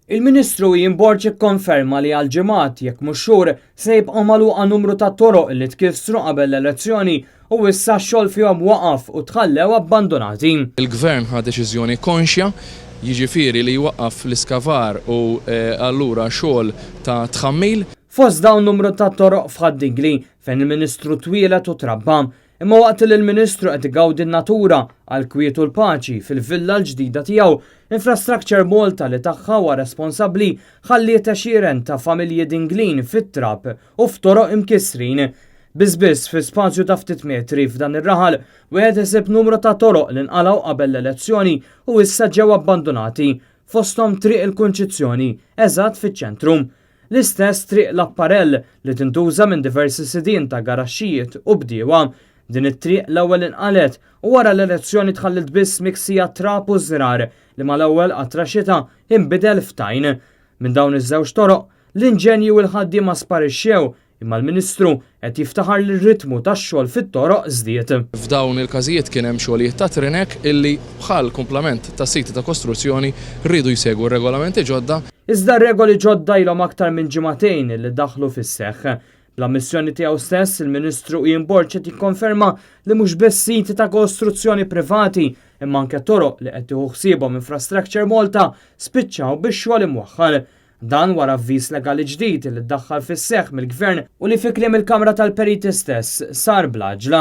Il-Ministru Ian Borg ikkonferma li għal ġimgħat jekk mhux xhur se jibqgħu magħluqa numru ta' toroq li tkissru qabel l-elezzjoni u issa x-xogħol fihom waqaf u tħallew abbandunati. Il-Gvern ħa deċiżjoni konxja, jiġifieri li jwaqqaf l-iskavar u allura xogħol ta' tħammil. Fost dawn numru ta' toroq f'Ħad-Dingli fejn il-Ministru twieled u trabba. Imma waqt li l-Ministru qed igawdi n-natura għall-kwiet u l-paċi fil-villa l-ġdida tiegħu, Infrastructure Malta li tagħha huwa responsabbli ħalliet għexieren ta' familji Dinglin fit-trab u f'toroq imkissrin. Biss biss fi spazju ta' ftit metri f'dan ir-raħal wieħed isib numru ta' toroq li nqalgħu qabel l-elezzjoni u issa ġew abbandunati, fosthom Triq il-Kunċizzjoni, eżatt fiċ-ċentru. L-istess Triq l-Apparell li tintuża minn diversi sidien ta' garaxxijiet u bdiewa. Din it-triq l-ewwel inqalgħet u wara l-elezzjoni tħalliet biss miksija trab u żrar li mal-ewwel qatra xita inbidel f'tajn. Minn dawn iż-żewġ toroq, l-inġenji u l-ħaddiema sparixxew Imma l-Ministru qed jiftaħar li r-ritmu tax-xogħol fit-toroq żdied. F'dawn il-każijiet kien hemm xogħlijiet ta' trinek illi bħal kumplament ta' siti ta' kostruzzjoni riedu jsegwu r-regolamenti ġodda. Iżda r-regoli ġodda ilhom aktar minn ġimagħtejn li daħlu fis-seħħ. Bl-ammissjoni tiegħu stess, il-Ministru Ian Borg qed jikkonferma li mhux biss siti ta' kostruzzjoni privati imma anke toroq li qed tieħu ħsiebhom Infrastructure Malta spiċċaw bix-xogħol imwaħħal. Dan wara avviż legali ġdid li ddaħħal fis-seħħ mill-Gvern u li fi kliem il-Kamra tal-Periti stess sar bl-għaġla.